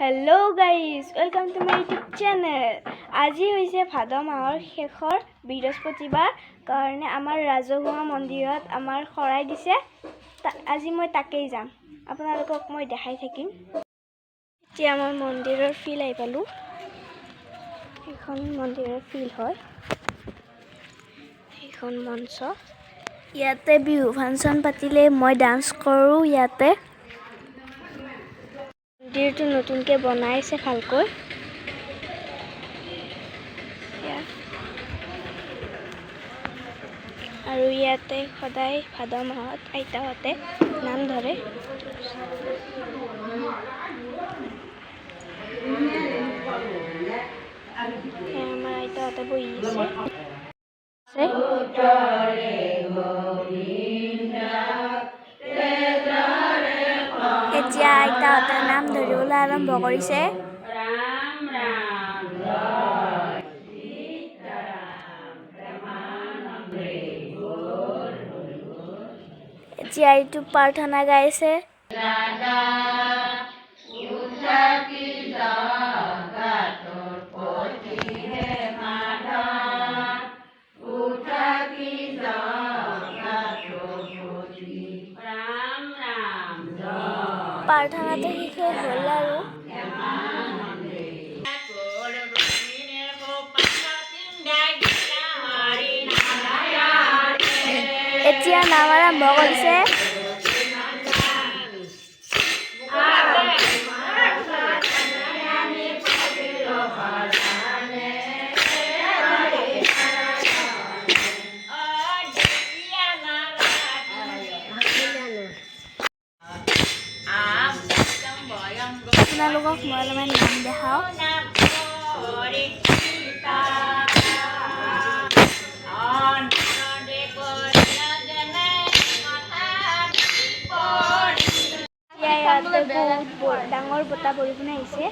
Hello guys, welcome to my YouTube channel. আজি হৈছে ভাদ মাহৰ শেষৰ বৃহস্পতিবাৰ কাৰণে আমাৰ ৰাজহুৱা মন্দিৰত আমাৰ শৰাই দিছে। আজি মই তাকেই যাম, আপোনালোকক মই দেখাই থাকিম। এতিয়া মই মন্দিৰৰ ফিল্ড আহি পালোঁ। সেইখন মন্দিৰৰ ফিল্ড হয়, সেইখন মঞ্চ। ইয়াতে বিহু ফাংচন পাতিলে মই ডান্স কৰোঁ ইয়াতে। মন্দিৰটো নতুনকৈ বনাইছে ভালকৈ। এয়া। আৰু ইয়াতে সদায় ভাদ মাহত আইতাহঁতে নাম ধৰে। এয়া আমাৰ আইতাহঁতে বহি আছে আছে। এতিয়া আইতাহঁতে নাম ধৰিবলৈ আৰম্ভ কৰিছে। এতিয়া এইটো প্ৰাৰ্থনা গাইছে। প্ৰাৰ্থনাটো শেষে হ'ল আৰু এতিয়া নাম আৰম্ভ কৰিছে। আপোনালোকক মই অলপমান নাম দেখাওঁ। এতিয়া ইয়াতে বহুত ডাঙৰ বতাহ বৰষুণ আহিছে।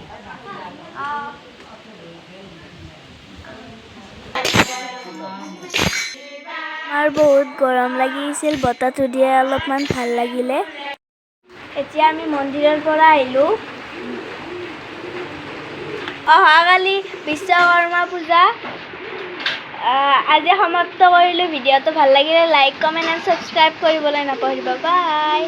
আমাৰ বহুত গৰম লাগিছিল, বতাহটো দিয়ে অলপমান ভাল লাগিলে। এতিয়া আমি মন্দিৰৰ পৰা আহিলোঁ। অহাকালি বিশ্বকৰ্মা পূজা। আজি সমাপ্ত কৰিলোঁ। ভিডিঅ'টো ভাল লাগিলে লাইক, কমেণ্ট এণ্ড ছাবস্ক্ৰাইব কৰিবলৈ নাপাহৰিব। বাই।